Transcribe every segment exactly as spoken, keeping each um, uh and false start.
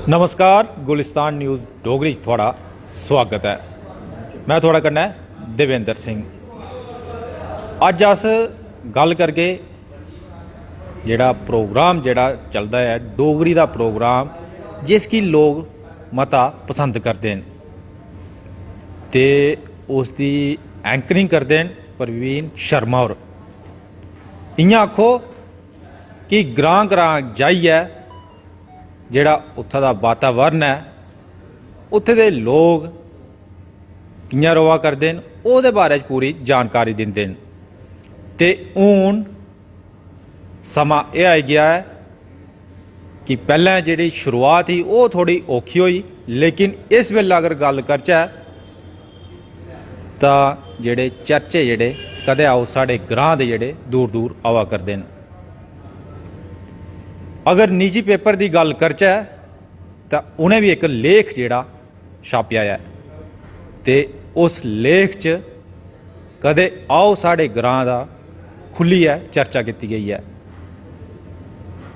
नमस्कार, गुलिस्तान न्यूज़ डोगरी च थुआढ़ा सुआगत ऐ। में थुआढ़े कन्नै देवेंद्र सिंह। अज्ज अस गल्ल करगे जेह्ड़ा प्रोग्राम जेह्ड़ा चलदा ऐ, डोगरी दा प्रोग्राम, जिसगी लोक मता पसंद करदे न, ते उसदी एंकरिंग करदे न प्रवीण शर्मा होर। इ'यां आखो कि ग्रां ग्रां जाइयै जेह्ड़ा उत्थै दा वातावरण ऐ, उत्थै दे लोक कि'यां र'वा करदे न, ओह्दे बारे च पूरी जानकारी दिंदे न। ते हून समां एह् आई गेआ ऐ कि पैह्लें जेह्ड़ी शुरुआत ही, ओह् थोह्ड़ी औखी होई, लेकिन इस बेल्लै अगर गल्ल करचै, तां जेह्ड़े चर्चे जेह्ड़े कदें आओ साढ़े ग्रां दे जेह्ड़े दूर दूर आवा करदे न। अगर निजी पेपर दी गल्ल करचै, तां उ'नें बी इक लेख जेह्ड़ा छापेआ ऐ, ते उस लेख च कदें आओ साढ़े ग्रां दा खु'ल्लियै चर्चा कीती गेई ऐ,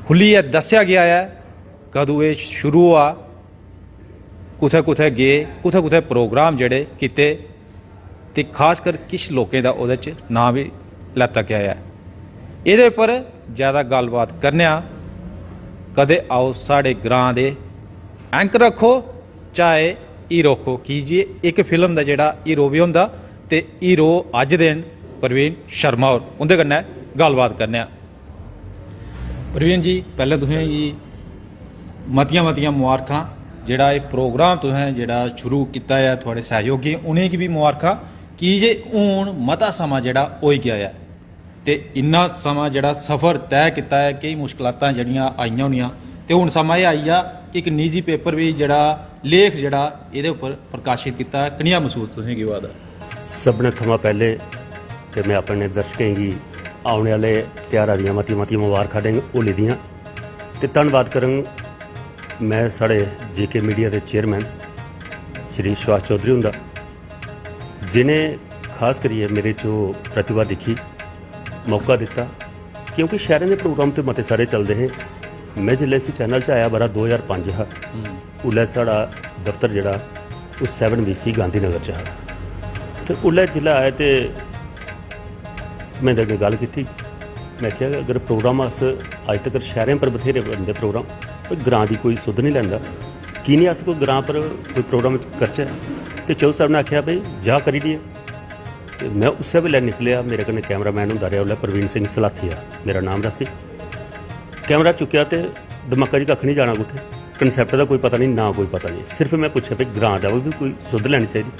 खु'ल्लियै दस्सेआ गेआ ऐ कदूं एह् शुरू होआ, कु'त्थै कु'त्थै गे, कु'त्थै कु'त्थै प्रोग्राम जेह्ड़े कीते, ते खासकर किश लोकें दा ओह्दे च नांऽ बी लैता गेआ ऐ। एह्दे पर जैदा गल्लबात करने आं। कदें आओ साढ़े ग्रां दे एंकर रक्खो, चाहे हीरो रक्खो, की जे इक फिल्म दा जेह्ड़ा हीरो बी होंदा, ते हीरो अज्ज दे न प्रवीण शर्मा होर, उं'दे कन्नै गल्लबात करने आं। प्रवीण जी, पैह्लें तुसें गी मतियां मतियां मुबारखां, जेह्ड़ा एह् प्रोग्राम तुसें जेह्ड़ा शुरू कीता ऐ, थुआढ़े सैहयोगियें, उ'नेंगी बी मुबारखां, की जे हून मता समां जेह्ड़ा होई गेआ ऐ, ते इन्ना समां जेह्ड़ा सफर तय कीता ऐ, केईं मुश्कलातां जेह्ड़ियां आइयां होनियां, ते हून समां एह् आई गेआ कि इक निजी पेपर बी जेह्ड़ा, लेख जेह्ड़ा एह्दे उप्पर प्रकाशत कीता ऐ। कनेहा मसूस तुसेंगी होआ दा? सभनें थमां पैह्लें ते में अपने दर्शकें गी औने आह्ले तेहारा दियां मतियां मतियां मबारखां देंग, होली दियां, ते धन्नवाद करङ में साढ़े जे के मीडिया दे चेयरमैन श्री सुभाष चौधरी हुंदा, जि'नें खास करियै मेरे च ओह् प्रतिभा दिक्खी, मौका दित्ता, क्योंकि शैह्रें दे प्रोग्राम ते मते सारे चलदे हे। में जिसलै इसी चैनल च आया, ब'रा दो ज्हार पंज हा, उसलै साढ़ा दफ्तर जेह्ड़ा ओह् सैवन वी सी गांधीनगर च हा। ते उसलै जिसलै आए ते में इं'दे अग्गें गल्ल कीती, में आखेआ, "अगर प्रोग्राम अस अज्ज तक्कर शैह्रें पर बथ्हेरे बनदे प्रोग्राम, पर ग्रां दी कोई सुध निं लैंदा, की निं अस कोई ग्रां पर कोई प्रोग्राम करचै?" ते चौधरी साह्ब ने आखेआ, "भाई, जा करी लेआ।" ते में उस्सै बेल्लै निकलेआ, मेरे कन्नै कैमरामैन होंदा रेहा उसलै, प्रवीण सिंह सलाथिया मेरा नाम रहा सी। कैमरा चुक्केआ ते दमाका च कक्ख निं जाना कुत्थै, कनसैप्ट दा कोई पता निं, ना कोई पता निं। सिर्फ में पुच्छेआ, "भाई, ग्रां दा बी कोई सुध लैनी चाहिदी।"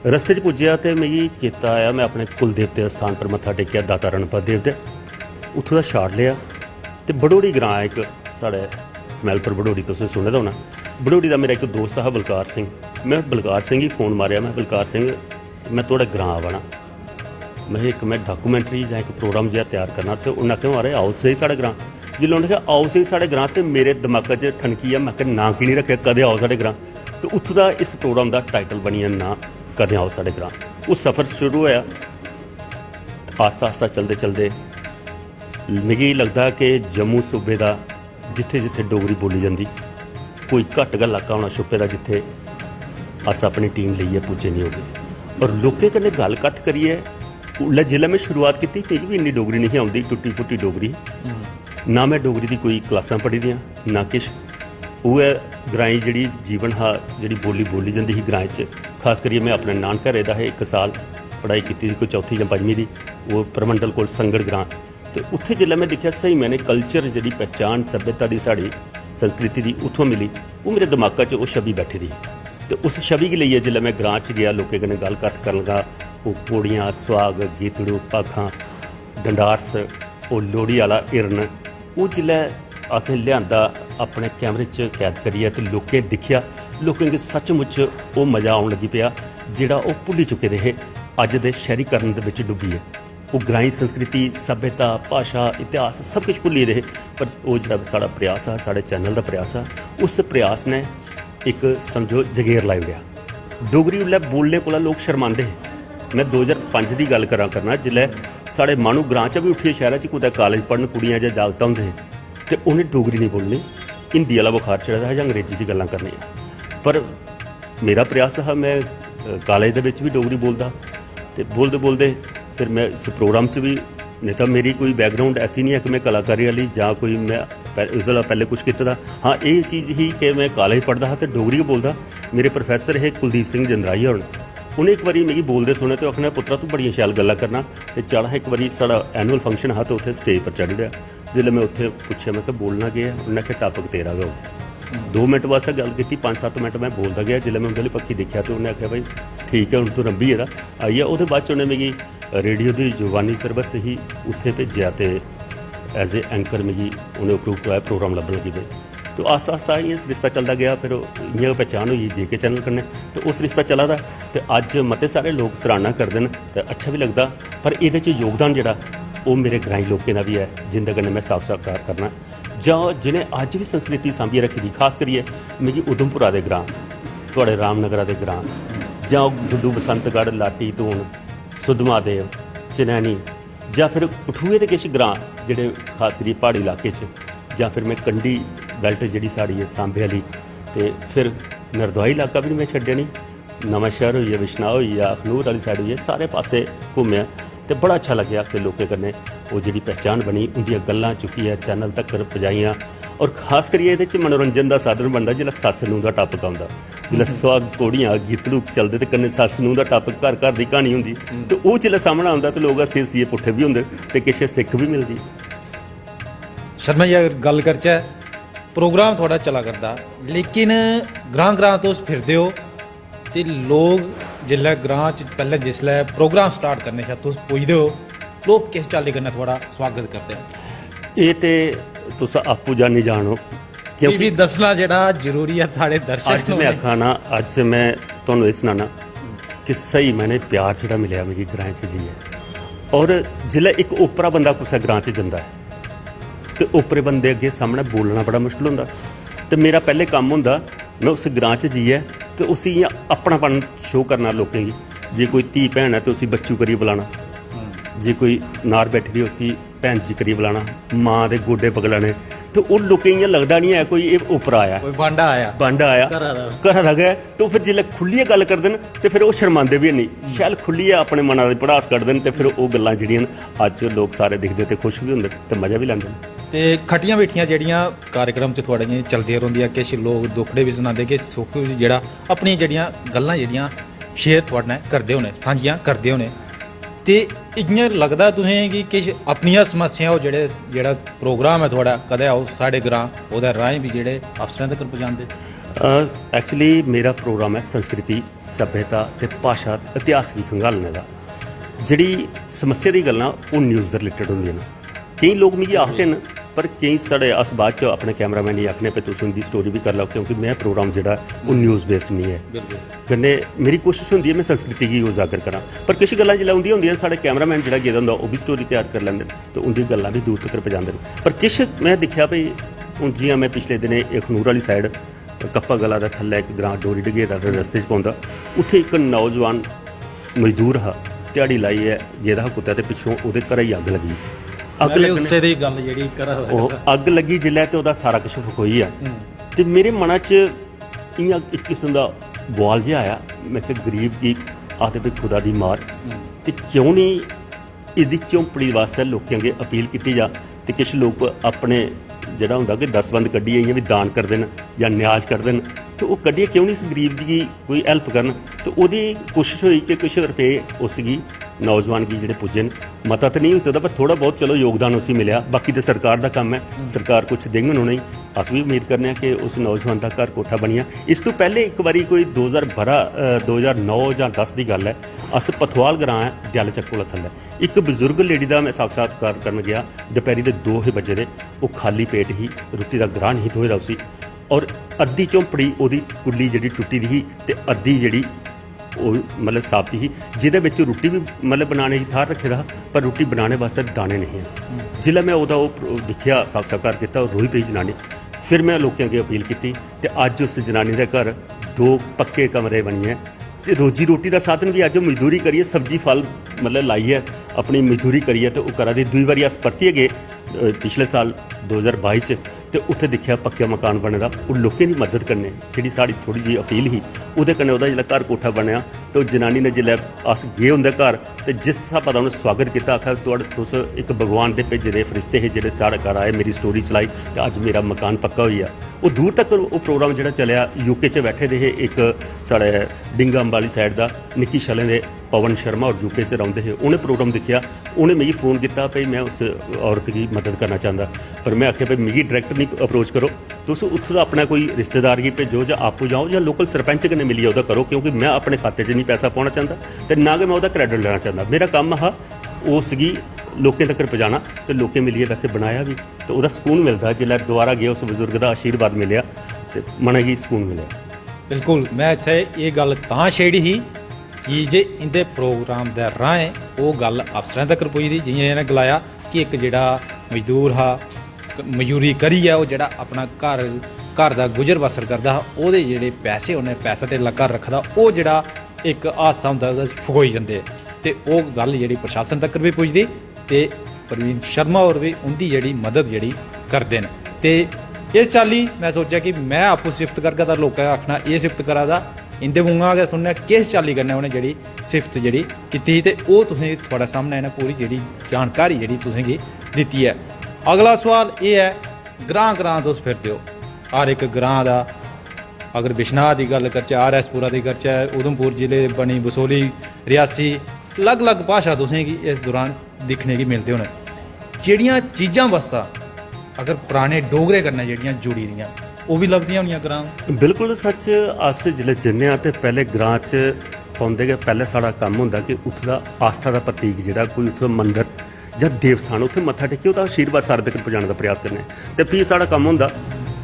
रस्ते च पुज्जेआ ते मिगी चेता आया, में अपने कुल देवते दे स्थान पर मत्था टेकेआ, दाता रणपत देव दे। उत्थूं दा शाट लेआ ते बडोड़ी ग्रां ऐ इक साढ़े स्मैलपुर बडोड़ी, तुसें सुने दा होना। बडोड़ी दा मेरा इक दोस्त हा बलकार सिंह, में बलकार सिंह गी फोन मारेआ, में, "बलकार सिंह, में थुआढ़े ग्रां आवा ना, में इक में डाकूमैंट्री जां इक प्रोग्राम जेहा त्यार करना।" ते उ'न्नै आखेआ, "महाराज, आओ सेही साढ़े ग्रां।" जिसलै उ'न्नै आखेआ, "आओ सेही साढ़े ग्रां", ते मेरे दमाका च ठनकी गेआ, में आखेआ, "नांऽ की निं रक्खेआ, कदें आओ साढ़े ग्रां?" ते उत्थूं दा इस प्रोग्राम दा टाइटल बनी गेआ नांऽ, "कदें आओ साढ़े ग्रां।" ओह् सफर शुरू होआ। आस्ता आस्ता चलदे चलदे मिगी लगदा कि जम्मू सूबे दा जित्थै जित्थै डोगरी बोल्ली जंदी, कोई घट्ट गै लाका होना छुप्पे दा जित्थै अस अपनी टीम लेइयै पुज्जे निं होगे। और लोकें कन्नै गल्ल कत्थ करियै, उसलै जिसलै में शुरुआत कीती, मिगी बी इन्नी डोगरी निं ही औंदी, टुट्टी फुट्टी डोगरी। ना में डोगरी दी कोई क्लासां पढ़ी दियां, ना किश। उ'ऐ ग्राईं जेह्ड़ी जीवन हा, जेह्ड़ी बोल्ली बोल्ली जंदी ही ग्राएं च, खास करियै में अपने नानकै रेह्दा हा इक साल, पढ़ाई कीती दी कोई चौथी जां पंजमीं दी, ओह् परमंडल कोल संगड़ ग्रां। ते उत्थै जिसलै में दिक्खेआ, स्हेई मैह्ने कल्चर, जेह्ड़ी पहचान सभ्यता दी, साढ़ी संस्कृति दी, उत्थुआं मिली, ओह् मेरे दमाका च ओह् छवि बैठी दी ही। ते उस छवि गी लेइयै जिसलै में ग्रां च गेआ, लोकें कन्नै गल्ल कत्थ करन लगा, ओह् घोड़ियां, सुहाग, गीतड़ू, भाखां, डंडारस, ओह् लोह्ड़ी आह्ला हिरन, ओह् जिसलै असें लेआंदा अपने कैमरे च कैद करियै ते लोकें दिक्खेआ, लोकें गी सचमुच ओह् मजा औन लगी पेआ, जेह्ड़ा ओह् भुल्ली चुके दे हे अज्ज दे शैह्रीकरण दे बिच डुब्बियै। ओह् ग्राईं संस्कृति, सभ्यता, भाशा, इतिहास सब किश भुल्ली गेदे हे, पर ओह् जेह्ड़ा साढ़ा प्रयास हा, साढ़े चैनल दा प्रयास हा, उस प्रयास ने इक, समझो, जगेर लाई ओड़ेआ। डोगरी उसलै बोलने कोला लोक शर्मांदे हे। में दो ज्हार पंज दी गल्ल करा करना, जिसलै साढ़े माह्नू ग्रां चा बी उट्ठियै शैह्रा च कुतै कालेज पढ़न कुड़ियां जां जागत औंदे हे ते उ'नें डोगरी निं बोलनी। हिंदी आह्ला बुखार चढ़े दा हा जां अंग्रेजी च गल्लां करनियां। पर मेरा प्रयास हा, में कालेज दे बिच बी डोगरी बोलदा, ते बोलदे बोलदे फिर में इस प्रोग्राम च बी, नेईं तां मेरी कोई बैकग्राउंड ऐसी निं ऐ कि में कलाकारी आह्ली जां कोई में ओह्दे कोला पैह्लें कुछ कीते दा। हां, एह् चीज ही कि में कालेज पढ़दा हा ते डोगरी गै बोलदा। मेरे प्रोफेसर हे कुलदीप सिंह जंद्राही होर, उ'नें इक बारी मिगी बोलदे सुनेआ ते आखना, "पुत्तरा, तूं बड़ियां शैल गल्लां करना।" ते चढ़ हा, इक बारी साढ़ा एनुअल फंक्शन हा ते उत्थै स्टेज पर चढ़ी ओड़ेआ। जिसलै में उत्थै पुच्छेआ, में आखेआ, "बोलना केह् ऐ?" उ'न्नै आखेआ, "टॉपिक तेरा गै होग।" दो मिंट बास्तै गल्ल कीती, पंज सत्त मिंट में बोलदा गेआ। जिसलै में उं'दे आह्ली बक्खी दिक्खेआ ते उ'न्नै आखेआ, "भाई, ठीक ऐ, हून तूं रंभी गेदा।" आई गेआ। ओह्दे बाद च उ'न्नै मिगी रेडियो दी जुबानी सर्विस ही, उत्थै भेजेआ ते as a anchor मिगी उ'नें अप्रूव कराया, प्रोग्राम लब्भन लगी पे। तो आस्ता आस्ता इ'यां सरिस्ता चलदा गेआ। फिर इ'यां गै पहचान होई जे के चैनल कन्नै, ते ओह् सरिस्ता चला दा। ते अज्ज मते सारे लोक सराहना करदे न ते अच्छा बी लगदा, पर एह्दे च योगदान जेह्ड़ा, ओह् मेरे ग्राईं लोकें दा बी ऐ, जिं'दे कन्नै में साक्षात्कार करना, जां जि'नें अज्ज बी संस्कृति सांभियै रक्खी दी। खास करियै मिगी उधमपुरा दे ग्रांऽ, थुआढ़े रामनगरा दे ग्रांऽ, जां डुड्डू, बसंतगढ़, लाटी, धून, सुद्धमहादेव, चनैनी, जां फिर कठुए दे किश ग्रांऽ जेह्ड़े खास करियै प्हाड़ी इलाके च, जां फिर में कंढी बेल्ट जेह्ड़ी साढ़ी ऐ सांबे आह्ली, ते फिर नरदोआई इलाका बी में छड्डेआ निं, नमां शैह्र होई गेआ, बिश्नाह् होई गेआ, अखनूर आह्ली साइड होई गेआ, सारे पासै घूमेआ ते बड़ा अच्छा लग्गेआ कि लोकें कन्नै ओह् जेह्ड़ी पहचान बनी, उं'दियां गल्लां चुक्कियै चैनल तक्कर पजाइयां। और खास करियै एह्दे च मनोरंजन दा साधन बनदा जिसलै सस्स नूंह् दा टॉपिक औंदा, जिसलै सुहाग घोड़ियां गीतड़ू चलदे ते कन्नै सस्स नूंह् दा टॉपिक, घर घर दी क्हानी होंदी, ते ओह् जिसलै सामनै औंदा ते लोक हास्से हस्सियै पुट्ठे बी होंदे ते किश सिक्ख बी मिलदी। शर्मा जी, अगर गल्ल करचै, प्रोग्राम थुआढ़ा चला करदा, लेकिन ग्रां ग्रां तुस फिरदे ओ ते लोक जिसलै ग्रां च पैह्लें जिसलै प्रोग्राम स्टार्ट करने शा तुस पुजदे ओ, लोक किस चाल्ली कन्नै थुआढ़ा सुआगत करदे न? एह् ते तुस आपूं जानी जानो, क्योंकि दस्सना जेह्ड़ा जरूरी ऐ साढ़े दर्शक। अज्ज में आखा ना, अज्ज में तुहानू एह् सनाना कि स्हेई मैंने प्यार जेह्ड़ा मिलेआ मिगी ग्राएं च जाइयै। और जिसलै इक ओपरा बंदा कुसै ग्रां च जंदा ऐ ते ओपरे बंदे अग्गें सामनै बोलना बड़ा मुश्कल होंदा, ते मेरा पैह्ले कम्म होंदा, में उस ग्रां च जाइयै ते उसी इ'यां अपनापन शो करना लोकें गी। जे कोई धी भैन ऐ ते उसी बच्चू करियै बुलाना, जे कोई नार बैठी दी उसी भैन जी करियै बुलाना, मां दे गोडे पकड़ाने, ते ओह् लोकें गी इ'यां लगदा निं ऐ कोई एह् उप्परा आया ऐ। कोई बांडा आया। बांडा आया। घरा दा। घरा दा गै। ते ओह् फिर जिसलै खु'ल्लियै गल्ल करदे न ते फिर ओह् शर्मांदे बी हैनी। शैल खु'ल्लियै अपने मना दे भड़ास कड्ढदे न ते फिर ओह् गल्लां जेह्ड़ियां न अज्ज लोक सारे दिखदे ते खुश बी होंदे न ते मजा बी लैंदे न। ते खट्टियां बैठियां जेह्ड़ियां कार्यक्रम च थुआढ़े दियां चलदियां रौंह्दियां, किश लोक दुखड़े बी सनांदे, किश सुख बी, जेह्ड़ा अपनियां जेह्ड़ियां गल्लां जेह्ड़ियां शेयर थुआढ़े नै करदे होने, सांझियां करदे होने। ते इ'यां लगदा तुसें कि किश अपनियां समस्यां, ओह् जेह्ड़े, जेह्ड़ा प्रोग्राम ऐ थुआढ़ा, कदें आओ साढ़े ग्रां, ओह्दे राहें बी जेह्ड़े अफसरें तगर पजांदे? एक्चुअली मेरा प्रोग्राम ऐ संस्कृति, सभ्यता ते भाशा, इतिहास गी खंगालने दा। जेह्ड़ी समस्या दी गल्लां ओह् न्यूज़ दे रिलेटेड होंदियां न। केईं लोक मिगी आखदे न, पर केईं साढ़े, अस बाद च अपने कैमरामैन गी आखने, "भाई, तुस उं'दी स्टोरी बी करी लैओ," क्योंकि में प्रोग्राम जेह्ड़ा ओह् न्यूज़ बेस्ड निं ऐ। बिल्कुल। कन्नै मेरी कोशश होंदी ऐ में संस्कृति गी उजागर करां, पर किश गल्लां जिसलै उं'दियां होंदियां न, साढ़े कैमरामैन जेह्ड़ा गेदा होंदा, ओह् बी स्टोरी त्यार करी लैंदे न ते उं'दी गल्लां बी दूर तक्कर पजांदे न। पर किश में दिक्खेआ, भाई, हून जि'यां में पिछले दिनें अखनूर आह्ली साइड कप्पा गला दे थल्लै इक ग्रांऽ डोरी डगेरा दे रस्ते च पौंदा, उत्थै इक नौजवान मजदूर हा, ध्याड़ी लाइयै गेदा हा कुतै ते पिच्छों ओह्दे घरै गी अग्ग लग्गी। अग्ग में बी लग्गने उस्सै दी गल्ल जेह्ड़ी घरा दा ओह् करदा। अग्ग लग्गी जिसलै ते ओह्दा सारा किश फकोई गेआ। हम्म। ते मेरे मना च इ'यां इक किस्म दा बुआल जेहा आया। में आखेआ, "गरीब गी आखदे भाई खुदा दी मार, हम्म। ते क्यों निं एह्दी झोंपड़ी वास्तै लोकें अग्गें अपील कीती जा?" ते किश लोक अपने जेह्ड़ा होंदा कि दसबंद कड्ढियै इ'यां बी दान करदे न जां न्याज करदे न, ते ओह् कड्ढियै क्यों निं इस गरीब दी कोई हेल्प करन? ते ओह्दी कोशश होई कि किश रपेऽ उस गी, नौजवान गी जेह्ड़े पुज्जे न, मता ते नेईं होई सकदा, पर थोह्ड़ा बहुत चलो योगदान उसी मिलेआ। बाकी ते सरकार दा कम्म ऐ, सरकार कुछ देङन उ'नेंगी। अस बी उम्मीद करने आं कि उस नौजवान दा घर कोठा बनी जा। इस तों पैह्लें इक बारी कोई दो ज्हार बारां, अ, दो ज्हार नौ जां दस दी गल्ल ऐ, अस पथवाल ग्रांऽ ऐ, दयाले चक्क कोला थल्लै, इक बजुर्ग लेडी दा में साक्षात्कार करन गेआ। दपैह्री दे दो हे बज्जे दे, ओह् खाल्ली पेट ही, रुट्टी दा ग्राह् नेईं थ्होए दा उसी। और अद्धी झोंपड़ी ओह्दी कुल्ली जेह्ड़ी टुट्टी दी ही ते अद्धी जेह्ड़ी ओह् मतलब साबती ही, जेह्दे बिच रुट्टी बी मतलब बनाने गी थाह्र रक्खे दा हा, पर रुट्टी बनाने बास्तै दाने नेईं हे। जिसलै में ओह्दा ओह् प्र-, दिक्खेआ, साक्षात्कार कीता, ओह् रोई पेई जनानी। फिर में लोकें अग्गें अपील कीती ते अज्ज उस जनानी दे घर दो पक्के कमरे बनियै ते रोजी रोटी दा साधन बी अज्ज ओह् मजदूरी करियै, सब्जी फल मतलब लाइयै, अपनी मजदूरी करियै ते ओह् करा दी। दूई बारी अस परतियै गे, अ, पिछले साल दो ज्हार बाई च, ते उत्थै दिक्खेआ पक्का मकान बने दा। ओह् लोकें दी मदद कन्नै, जेह्ड़ी साढ़ी थोह्ड़ी जेही अपील ही, ओह्दे कन्नै ओह्दा जेल्लै घर कोठा बनेआ, ते ओह् जनानी ने जेल्लै, अस गे उं'दे घर, ते जिस स्हाबै दा उ'नें स्वागत कीता, आखा, "तुआढ़े, तुस इक भगवान दे भेजे दे फरिश्ते हे, जेह्ड़े साढ़े घर आए, मेरी स्टोरी चलाई, ते अज्ज मेरा मकान पक्का होई गेआ।" ओह् दूर तक ओह् प्रोग्राम जेह्ड़ा चलेआ, यूके च बैठे दे हे इक साढ़े डिंगा अम्बा आह्ली साइड दा निक्की शलें दे पवन शर्मा होर यूके च रौंह्दे हे, उ'नें प्रोग्राम दिक्खेआ, उ'नें मिगी फोन कीता, "भाई, में उस औरत गी मदद करना चांह्दा।" पर में आखेआ, "भाई, मिगी डायरैक्ट निं अप्रोच करो, तुस उत्थूं दा अपना कोई रिश्तेदार गी भेजो, जां आपूं जाओ, जां लोकल सरपैंच कन्नै मिलियै ओह्दा करो, क्योंकि में अपने खाते च निं पैसा पाना चांह्दा, ते ना गै में ओह्दा क्रेडिट लैना चांह्दा। मेरा कम्म हा उस गी लोकें तक्कर पजाना, ते लोकें मिलियै वैसे बनाया बी, ते ओह्दा सकून मिलदा जिसलै दोबारा गे, उस बजुर्ग दा आशीर्वाद मिलेआ, ते मनै गी सकून मिलेआ।" बिल्कुल, में इत्थै एह् गल्ल तां छेड़ी ही की जे इं'दे प्रोग्राम दे राहें ओह् गल्ल अफसरें तक्कर पुजदी, जि'यां इ'नें गलाया कि इक जेह्ड़ा मजदूर हा, क- मजदूरी करियै ओह् जेह्ड़ा अपना घर, घर दा गुजर बसर करदा हा, ओह्दे जेह्ड़े पैसे, उ'नें पैसा धेल्ला घर रक्खे दा, ओह् जेह्ड़ा इक हादसा होंदा, ओह्दे च फकोई जंदे। ते ओह् गल्ल जेह्ड़ी प्रशासन तक्कर बी पुजदी, ते प्रवीण शर्मा होर बी उं'दी जेह्ड़ी मदद जेह्ड़ी करदे न। ते इस चाल्ली में सोचेआ कि में आपूं सिफत करगा, तां लोकें आखना, "एह् सिफत करा दा, इं'दे मूंहा गै सुनने किस चाल्ली कन्नै उ'नें जेह्ड़ी सिफत जेह्ड़ी कीती ही।" ते ओह् तुसें गी, थुआढ़े सामनै इ'नें पूरी जेह्ड़ी जानकारी जेह्ड़ी तुसें गी दित्ती ऐ। अगला सोआल एह् ऐ, ग्रांऽ ग्रांऽ तुस फिरदे ओ, हर इक ग्रांऽ दा, अगर बिश्नाह दी गल्ल करचै, आर एस पुरा दी करचै, उधमपुर जिले, बनी बसोली, रियासी, अलग-अलग भाशा तुसें गी इस दौरान दिक्खने गी मिलदे होने। जेह्ड़ियां चीजां बस्तां अगर पराने डोगरे कन्नै जेह्ड़ियां जुड़ी दियां, ओह् बी लभदियां होनियां ग्रांऽ। बिल्कुल सच्च। अस जिसलै जन्ने आं ते पैह्ले ग्रांऽ च पौंदे गै पैह्ले साढ़ा कम्म होंदा कि उत्थूं दा आस्था दा प्रतीक जेह्ड़ा कोई उत्थूं दा मंदर जां देव स्थान, उत्थै मत्था टेकियै ओह्दा आशीर्वाद सारे तक पजाने दा प्रयास करने आं। ते फ्ही साढ़ा कम्म होंदा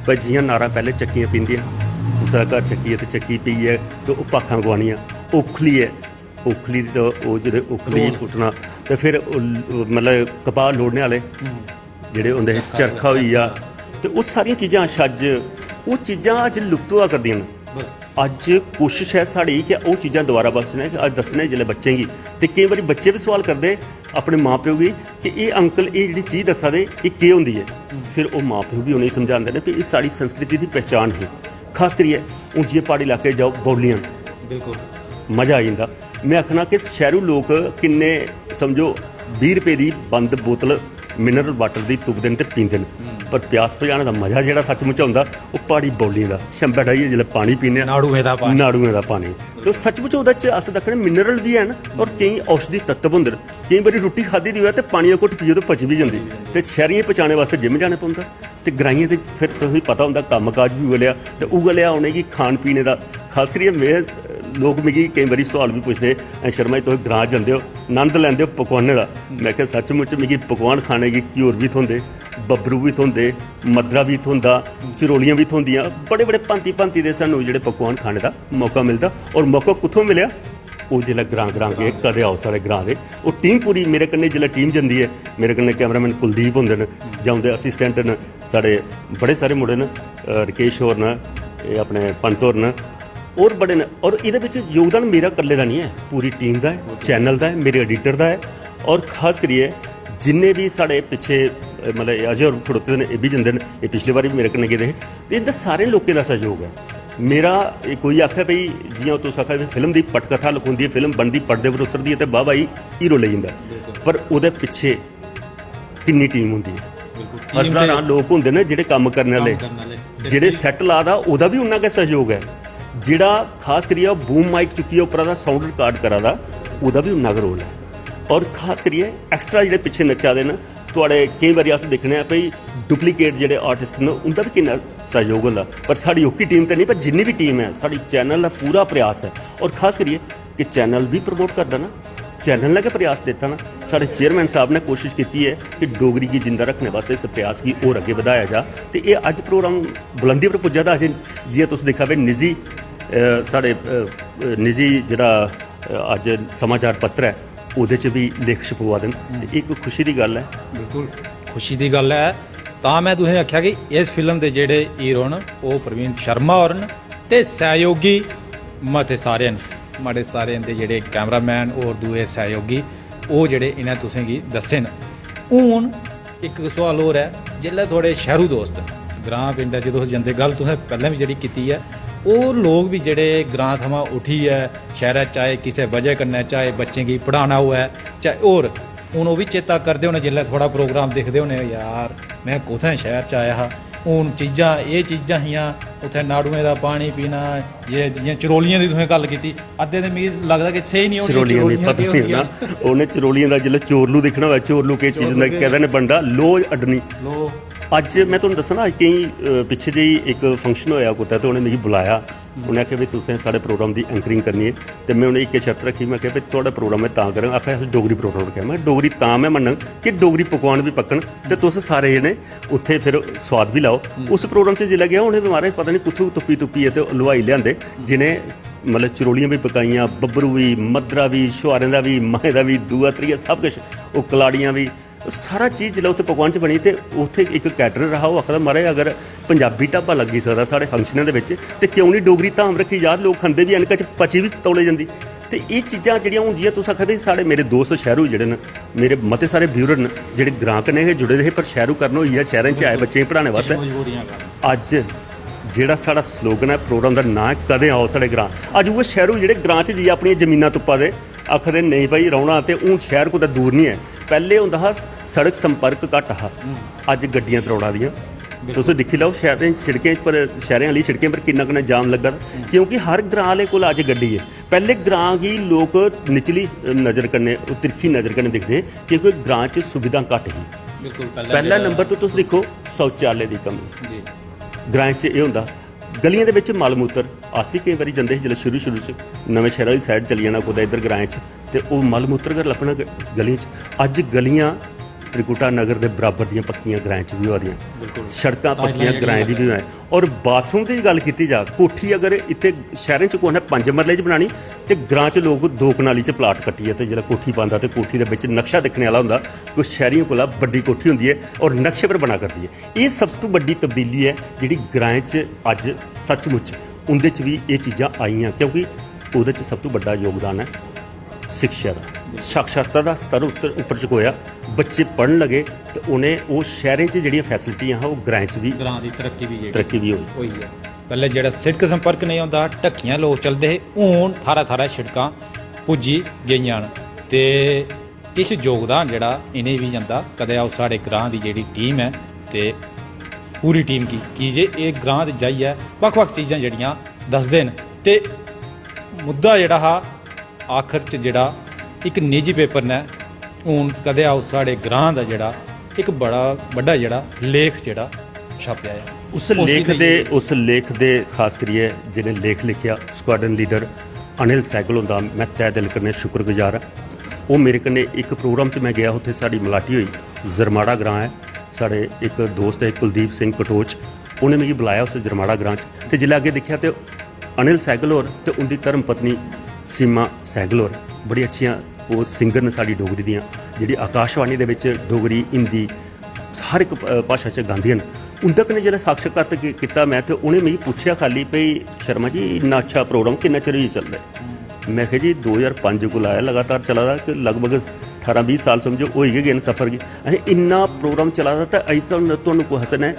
भाई, जि'यां नारा पैह्ले चक्कियां पींदियां, कुसै दा घर चक्की ऐ ते चक्की पीइयै ते ओह् भाखां गुआनियां, ओखली ऐ, ओखली दी ते ओह् जेह्ड़े ओखली ढोल। पुट्टना, ते फिर ओह् ल-, मतलब कपाह् लोड़ने आह्ले जेह्ड़े होंदे हे, चरखा होई गेआ, ते ओह् सारियां चीजां छज्ज, ओह् चीजां अज्ज लुप्त होआ करदियां न। अज्ज कोशिश ऐ साढ़ी कि ओह् चीजां दोबारा वापस लेने, अज्ज दस्सने जिसलै बच्चें गी, ते केईं बारी बच्चे बी सोआल करदे अपने मां प्यो गी कि "एह् अंकल, एह् जेह्ड़ी चीज दस्सा दे, एह् केह् होंदी ऐ?" फिर ओह् मां प्यो बी उ'नेंगी समझांदे न कि एह् साढ़ी संस्कृति दी पहचान ही। खास करियै हून जि'यां प्हाड़ी इलाके जाओ, बौलियां न, बिल्कुल। मजा आई जंदा। में आखना कि शैह्रू लोक किन्ने, समझो, बीह् रपेऽ दी बंद बोतल मिनरल वाटर दी तुपदे न ते पींदे न, पर प्यास बुझाने दा मजा जेह्ड़ा सचमुच औंदा, ओह् प्हाड़ी बौलियें दा। शंबै डाहियै जिसलै पानी पीने आं, नाड़ुएं दा पानी। नाड़ुएं दा पानी। ते सचमुच ओह्दे च अस दिक्खने मिनरल बी हैन और केईं औषधि तत्व होंदे न। केईं बारी रुट्टी खाद्धी दी होऐ ते पानी दा घुट्ट पियो ते पची बी जंदी। ते शैह्रियें पचाने वास्तै जिम जाना पौंदा। ते ग्राइयें ते फिर तुसेंगी पता होंदा, कम्म काज बी उ'ऐ लेआ, ते उ'ऐ लेआ उ'नेंगी खान पीने दा। खास करियै में, लोक मिगी केईं बारी सोआल बी पुछदे, "ऐ शर्मा जी, तुस ग्रां जंदे ओ, नंद लैंदे ओ पकवानें दा?" में आखेआ, "सचमुच मिगी पकवान खाने गी घ्यूर बी थ्होंदे, बब्बरू बी थ्होंदे, मद्दरा बी थ्होंदा, चरोलियां बी थ्होंदियां, बड़े बड़े भांति भांति दे सानूं जेह्ड़े पकवान खाने दा मौका मिलदा।" और मौका कुत्थों मिलेआ? ओह् जिसलै ग्रां ग्रां गे, कदें आओ साढ़े ग्रां दे, ओह् टीम पूरी मेरे कन्नै, जिसलै टीम जंदी ऐ, मेरे कन्नै कैमरामैन कुलदीप होंदे न, जां उं'दे असिस्टेंट न, साढ़े बड़े सारे मुंडे न, अ, रकेश होर न, एह् अपने पंत होर न, होर बड़े न। और एह्दे बिच योगदान मेरा कल्ले दा निं ऐ, पूरी टीम दा ऐ, चैनल दा ऐ, मेरे एडिटर दा ऐ, और खास करियै जिन्ने बी साढ़े पिच्छे, अ, मतलब, अजय होर खड़ोते दे न, एह् बी जंदे न, एह् पिछले बारी बी मेरे कन्नै गेदे हे। ते इं'दा सारें लोकें दा सैह्योग ऐ। मेरा एह् कोई आखै भई, जि'यां तुस आखा दे, फिल्म दी पटकथा लखोंदी ऐ, फिल्म बनदी, पड़दे पर उतरदी ऐ ते वाह वाही हीरो लेई जंदा। पर ओह्दे पिच्छे किन्नी टीम होंदी ऐ? हजारां लोक होंदे न जेह्ड़े कम्म करने आह्ले। जेह्ड़े सैट ला दा, ओह्दा बी उन्ना गै सैह्योग ऐ। जेह्ड़ा खास करियै बूम माइक चुक्कियै उप्परा दा साउंड रिकार्ड करा दा, ओह्दा बी उन्ना गै रोल ऐ। और खास करियै एक्स्ट्रा जेह्ड़े पिच्छे नच्चा दे न, थुआढ़े केईं बारी अस दिक्खने आं भई डुप्लीकेट जेह्ड़े आर्टिस्ट न, उं'दा बी किन्ना सैह्योग होंदा। पर साढ़ी ओह्की टीम ते निं, पर जिन्नी बी टीम ऐ, साढ़ी चैनल दा पूरा प्रयास ऐ। और खास करियै कि चैनल बी प्रमोट करदा ना, चैनल ने गै प्रयास दित्ता ना। साढ़े चेयरमैन साहब ने कोशिश कीती ऐ कि डोगरी गी जिंदा रक्खने वास्तै इस प्रयास गी होर अग्गें बधाया जा। ते एह् अज्ज प्रोग्राम बुलंदी पर पुज्जा दा। अजें जि'यां तुस दिक्खा दे निजी, अ, साढ़े, अ, निजी जेह्ड़ा, अ, अज्ज समाचार पत्र ऐ, ओह्दे च बी लेख छपवा दे न। ते एह् इक खुशी दी गल्ल ऐ। बिल्कुल खुशी दी गल्ल ऐ। तां में तुसें आखेआ कि इस फिल्म दे जेह्ड़े हीरो न, ओह् प्रवीण शर्मा होर न ते सैहयोगी मते सारे न। मते सारे इं'दे जेह्ड़े कैमरामैन होर दूए सैहयोगी, ओह् जेह्ड़े इ'नें तुसें गी दस्से न। हून इक सोआल होर ऐ, जेल्लै थुआढ़े शैह्रू दोस्त, ग्रां पिंडै च तुस जंदे, गल्ल तुसें पैह्लें बी जेह्ड़ी कीती ऐ, ओह् लोक बी जेह्ड़े ग्रां थमां उट्ठियै शैह्रै च आए, किसै वजह कन्नै, चाहे बच्चें गी पढ़ाना होऐ, चाहे होर, हून ओह् बी चेता करदे होने जिसलै थुआढ़ा प्रोग्राम दिखदे होने, "यार, में कुत्थें शैह्र च आया हा।" हून चीजां, एह् चीजां हियां, उत्थें नाड़ुएं दा पानी पीना, जे जि'यां चरोलियें दी तुसें गल्ल कीती, अद्धे ते मिगी लगदा कि स्हेई निं होनी, चरोलियां दी चरोलियां पता केह् निं होंदियां? होना। उ'नें चरोलियें दा जिसलै चोरलू दिक्खना होऐ, चोरलू केह् चीज चोरलू होंदा, केह्? कैह्दे ने बनदा? लोऽ अड्डनी। लोऽ। अज्ज में तुहानू दस्सना, अज्ज केईं, अ, पिच्छे जेही इक function होएआ कुतै, ते उ'नें मिगी बुलाया। उ'नें आखेआ, "भाई, तुसें साढ़े प्रोग्राम दी anchoring करनी ऐ।" ते में उ'नेंगी इक्कै शर्त रक्खी, में आखेआ, "भाई, तुआढ़ा प्रोग्राम में तां करां।" आखेआ, "अस डोगरी प्रोग्राम रक्खेआ।" में, "डोगरी तां में मन्नङ कि डोगरी पकवान बी पक्कन ते तुस सारे जने उत्थै फिर सोआद बी लैओ।" उस प्रोग्राम च जिसलै गेआ, उ'नें बी, महाराज, पता निं कुत्थूं तुप्पी तुप्पियै ते हलवाई लेआंदे, जि'नें, मतलब, चरोलियां बी पकाइयां, बब्बरू बी, मद्धरा बी, छुहारें दा बी, माहें दा बी, दूआ त्रीया सब किश, ओह् कलाड़ियां बी, सारा चीज जिसलै उत्थै पकवान च बनी, ते उत्थै इक caterer हा, ओह् आखदा, "महाराज, अगर पंजाबी ढाबा लग्गी सकदा साढ़े फंक्शनें दे बिच, ते क्यों निं डोगरी धाम रक्खी जा? लोक खंदे बी हैन, कच पची बी तौले जंदी।" ते एह् चीजां जेह्ड़ियां, हून जि'यां तुस आखा दे, साढ़े, मेरे दोस्त शैह्रू जेह्ड़े न, मेरे मते सारे व्यूअर न जेह्ड़े ग्रां कन्नै गै जुड़े दे हे, पर शैह्रू कारण होई गेआ, शैह्रें च आए बच्चें गी पढ़ाने बास्तै। मजबूरियां कारण। अज्ज जेह्ड़ा साढ़ा स्लोगन ऐ प्रोग्राम दा नांऽ ऐ, "कदें आओ साढ़े ग्रां।" अज्ज उ'ऐ शैह्रू जेह्ड़े ग्रां च जाइयै अपनियां जमीनां तुप्पा दे, आखदे, "नेईं भाई, रौह्ना ते हून शैह्र कुतै दूर निं ऐ।" पैह्ले होंदा हा सड़क संपर्क घट्ट हा, अज्ज गड्डियां दौड़ा दियां। तुस दिक्खी लैओ, शैह्रें, शिड़कें पर, शैह्रें आह्ली शिड़कें पर किन्ना किन्ना जाम लग्गा दा, क्योंकि हर ग्रां आह्ले कोल अज्ज गड्डी ऐ। पैह्ले ग्रां गी लोक निचली नजर कन्नै, ओह् तिरखी नजर कन्नै दिखदे हे, क्योंकि ग्रां च सुविधां घट्ट ही। बिल्कुल, पैह्लें पैह्ला जेह्ड़ा नंबर तो तुस दिक्खो, शौचालय दी कमी। जी। ग्राएं च एह् होंदा, गलियें दे बिच मल मूत्र, अस बी केईं बारी जंदे हे जिसलै शुरू शुरू च, नमें शैह्रा आह्ली side चली जाना कुतै इद्धर ग्राएं च, ते ओह् मल मूत्र गै लब्भना ग-, गलियें च। अज्ज गलियां त्रिकुटा नगर दे बराबर दियां पक्कियां ग्राएं च बी होआ दियां, बिल्कुल। सड़कां तां पक्कियां इन्ना ग्राएं दी बी होआ। और बाथरूम दी गल्ल कीती जा, कोठी अगर इत्थै शैह्रें च कुसै ने पंज मरले च बनानी, ते ग्रां च लोक दो कनाली च प्लाट कट्टियै ते जेल्लै कोठी पांदा, ते कोठी दे बिच नक्शा दिक्खने आह्ला होंदा, कोई शैह्रियें कोला बड्डी कोठी होंदी ऐ और नक्शे पर बना करदी ऐ। एह् सब तों बड्डी तब्दीली ऐ जेह्ड़ी ग्राएं च अज्ज सचमुच उं'दे च बी एह् चीजां आइयां, क्योंकि ओह्दे च सब तों बड्डा योगदान ऐ शिक्षा दा। साक्षरता दा स्तर उप्पर, उप्पर चकोया, बच्चे पढ़न लगे, ते उ'नें ओह् शैह्रें च जेह्ड़ियां फैसिलिटियां हां, ओह् ग्राएं च बी ग्रां दी तरक्की बी जेह्ड़ी तरक्की बी होई। होई ऐ। पैह्लें जेह्ड़ा सिड़क संपर्क नेईं होंदा हा, ढक्कियां लोक चलदे हे, हून थाह्रै थाह्रै शिड़कां पुज्जी गेइयां न। ते किश योगदान जेह्ड़ा इ'नें बी जंदा। कदें आओ साढ़े ग्रां दी जेह्ड़ी टीम ऐ, ते पूरी टीम गी, की जे एह् ग्रां च जाइयै बक्ख-बक्ख चीजां जेह्ड़ियां दसदे न, ते मुद्दा जेह्ड़ा हा आखर च जेह्ड़ा इक निजी पेपर ने हून कदें आओ साढ़े ग्रां दा जेह्ड़ा इक बड़ा बड्डा जेह्ड़ा लेख जेह्ड़ा छापेआ ऐ। उस उसी लेख दे, लेइयै उस लेख दे खास करियै जि'नें लेख लिखेआ, स्क्वाड्रन लीडर अनिल सैगल हुंदा में तहे दिल कन्नै शुक्रगुजार आं। ओह् मेरे कन्नै इक प्रोग्राम च में गेआ, उत्थै साढ़ी मलाटी होई। जरमाड़ा ग्रां ऐ, साढ़े इक दोस्त ऐ कुलदीप सिंह कटोच, उ'नें मिगी बुलाया उस जरमाड़ा ग्रां च। ते जिसलै अग्गें दिक्खेआ ते अनिल सैगल होर ते उं'दी धर्म पत्नी सीमा सैगल होर बड़ी अच्छियां, ओह् सिंगर न साढ़ी डोगरी दियां, जेह्ड़ी आकाशवाणी दे बिच डोगरी, हिंदी, हर इक, अ, भाशा च गांदियां न। उं'दे कन्नै जेल्लै साक्षात्कार कीता में, ते उ'नें मिगी पुच्छेआ खाल्ली, "भई शर्मा जी, इन्ना अच्छा प्रोग्राम किन्ना चिर होई चलदा ऐ?" में आखेआ, "जी, दो ज्हार पंज कोला ऐ लगातार चला दा, कि लगभग ठारां बीह् साल समझो होई गै गे न सफर गी। अहें इन्ना प्रोग्राम चला दा, ते अजें तक तुहानू कुसै ने, अ,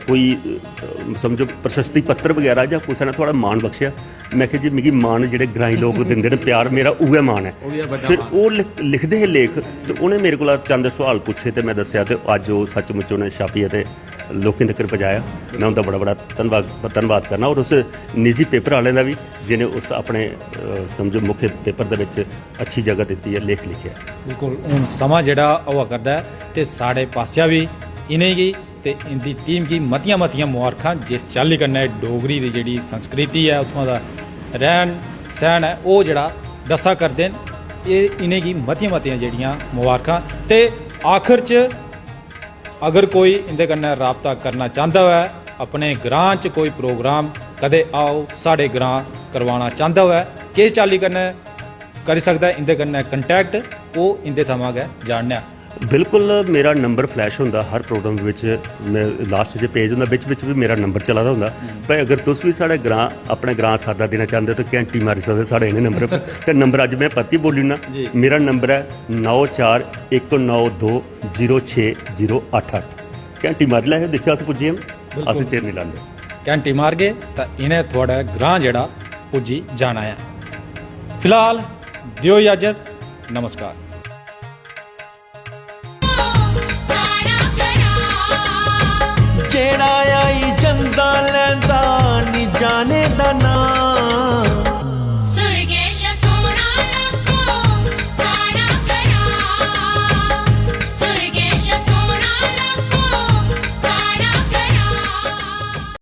कोई, अ, समझो प्रशस्ति पत्र बगैरा जां कुसै ने थुआढ़ा मान बख्शेआ?" में आखेआ, "जी, मिगी मान जेह्ड़े ग्राईं लोक दिंदे न प्यार, मेरा उ'ऐ मान ऐ।" उ'ऐ बड्डा फिर मान। ओह् लिख-, लिखदे हे लेख, ते उ'नें मेरे कोला चंद सोआल पुच्छे, ते में दस्सेआ, ते अज्ज ओह् सचमुच उ'नें छापियै ते लोकें तगर पजाया। में उं'दा बड़ा बड़ा धन्नवाद, धन्नवाद करना, और उस निजी पेपर आह्लें दा बी, जि'नें उस अपने, अ, समझो, मुख्य पेपर दे बिच अच्छी जगह दित्ती ऐ, लेख लिखेआ। बिल्कुल, हून समां जेह्ड़ा होआ करदा ऐ, ते साढ़े पासेआ बी इ'नेंगी ते इं'दी टीम गी मतियां मतियां मुबारखां, जिस चाल्ली कन्नै डोगरी दी जेह्ड़ी संस्कृति ऐ, उत्थुआं दा रैह्न सैह्न ऐ, ओह् जेह्ड़ा दस्सा करदे न। एह् इ'नेंगी मतियां मतियां जेह्ड़ियां मुबारखां। ते आखर च अगर कोई इं'दे कन्नै राबता करना चांह्दा होऐ, अपने ग्रां च कोई प्रोग्राम, "कदें आओ साढ़े ग्रां" करवाना चांह्दा होऐ, किस चाल्ली कन्नै करी सकदा ऐ इं'दे कन्नै contact, ओह् इं'दे थमां गै जानने आं। बिल्कुल, मेरा नंबर flash होंदा हर प्रोग्राम बिच, में last च page होंदा, बिच बिच बी मेरा नंबर चला दा होंदा। भाई, अगर तुस बी साढ़े ग्रां, अपने ग्रां साद्दा देना चांह्दे ओ, ते घैंटी मारी सकदे साढ़े इ'नें नंबर पर। ते नंबर अज्ज में परतियै बोली ओड़ना, जी। मेरा नंबर ऐ नौ चार इक नौ दो जीरो छे जीरो अट्ठ अट्ठ। घैंटी मारी लैओ, दिक्खेओ अस पुज्जी गे न। अस चिर निं लांदे। घैंटी मारगे तां इ'नें थुआढ़े ग्रांऽ जेह्ड़ा पुज्जी जाना ऐ। फिलहाल देओ इजाजत, नमस्कार। जेड़ा आई जंदा लैंदा नी जाने दा नां।